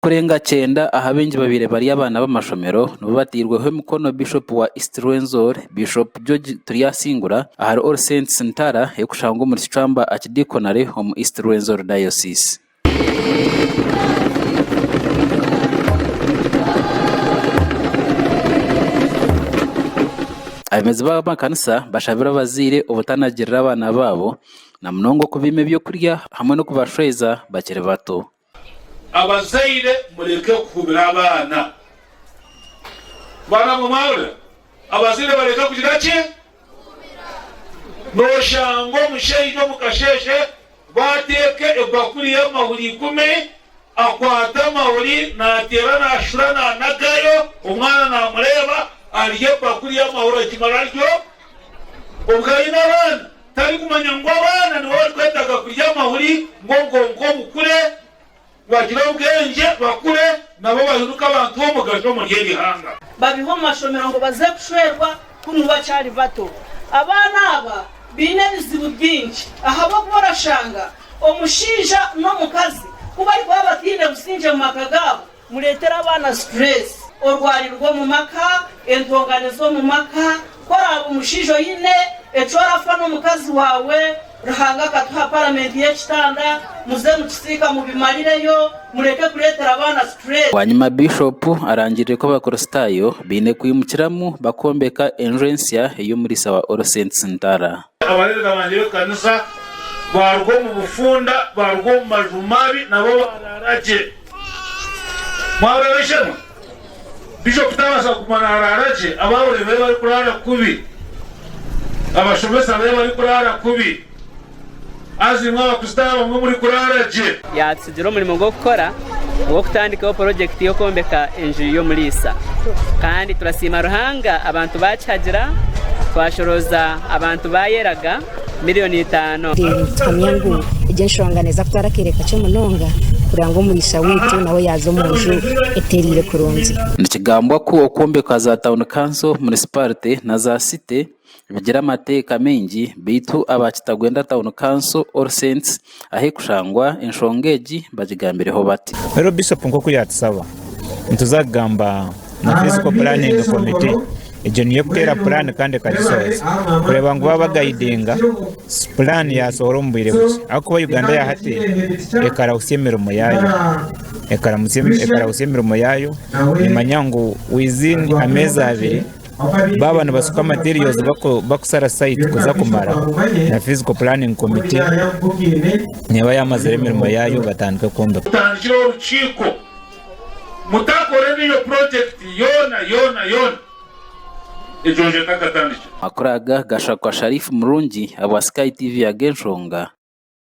Abarikurenga kyenda aha baingi babaire bari abaana b'amashomero nibo bateirweho emikono Bishopu wa East Rwenzori, Bishop George Turyasingura ahari All Saints Ntara erikushangwa omuri Kicwamba Archdeaconry omu East Rwenzori Diocese. Abeebembezi b'amakanisa bashabire abazaire obutanagirira abaana baabo na munonga okubaima ebyokurya hamwe n'okubashweza bakiri bato. Abazaire mureke kuhubira abaana. Baana mwe mwahurira? Abazaire bareke kugira ki? Noshanga omushaija omu kasheeshe bateeka ebakuri y'amahuri ikumi, akwata amahuri nateera nashura nanagayo, omwana namureeba arya ebakuri y'amahuri agimara aryo. Obwo aine abaana. Tarikumanya ngu abaana nibo barikwetaaga kurya amahuri ngu obwonko bukure, bagire obwengye, bakure nabo bahinduke abantu b'omugasho omuri eri ihanga. Babiha omu mashomero ngu baze kushwerwa kunu bakyari bato. Abaana aba baine ebizibu bingi ahabw'okuba orashanga omushaija n'omukazi ku barikuba bataine busingye omu maka gaabo, Mureetere abaana stress, orwari rw'omu maka, entongane z'omu maka. Ku oraabe omushaija oine eki orafa n'omukazi waawe, Ruhanga akatuha paramenti y'ekitanda, muze mukisiika mubimarireyo, mureke kureetera abaana stress. Bwanyima Biishopu arangirire ku Abakristaayo baine kwimukiramu bakombeka enju ensya ey'omuriisa wa All Saints Ntara. Abaheereza bangye b'ekanisa baaruga omu bufunda, baaruga omu maju mabi, nabo baaraara gye. Mwahurira b'eishe-emwe? Bishop tabaasa kuguma naaraara gye, abaahurire be barikuraara kubi, abashomesa be barikuraara kubi, haza imwe Abakristaayo abamwe murikuraara gye. Yaatutsigira omurimo gw'okukora ogw'okutandikaho purojekiti y'okwombeka enju y'omuriisa. Kandi turasiima Ruhanga abantu baakihagira, twashorooza abantu baayeraga miriyoni itaano. Nituhamya ngu egi enshonga neeza kutwara akaire kakye munonga kureba ngu omuriisa waitu nawe yaaza omu nju etereire kurungi. Nikigambwa ku okwombeka za tauni kanso, munisiparite na za site bigira amateeka maingi beitu aba Kitagwenda Town Council All Saints ahikushangwa enshonga egi bagigambireho bati. Reero Bishop nk'oku yaatusaba, nituza kugamba na Physical Planning Committee, egyo niyo ekuteera puraani kandi ekagisohoza kureeba ngu baaba bagayidinga puraani yaasohora omu bwire bukye ahabw'okuba Uganda ya hati ekarahutsya emirimo yaayo, ekarahutsya emirimo yaayo neemanya ngu within ameezi abiri Baaba nibasuka materials bakusara site kuza kumara na physical planning committee neeba yamazire emirimo yaayo batandike kwombeka. Mutandikireho orukiiko. Mutakora endiijo purojekiti yoona yoona yoona egyo nju etakatandikire. Amakuru aga gashakwa Sharif Murungi ahabwa Sky TV Ag'enshonga.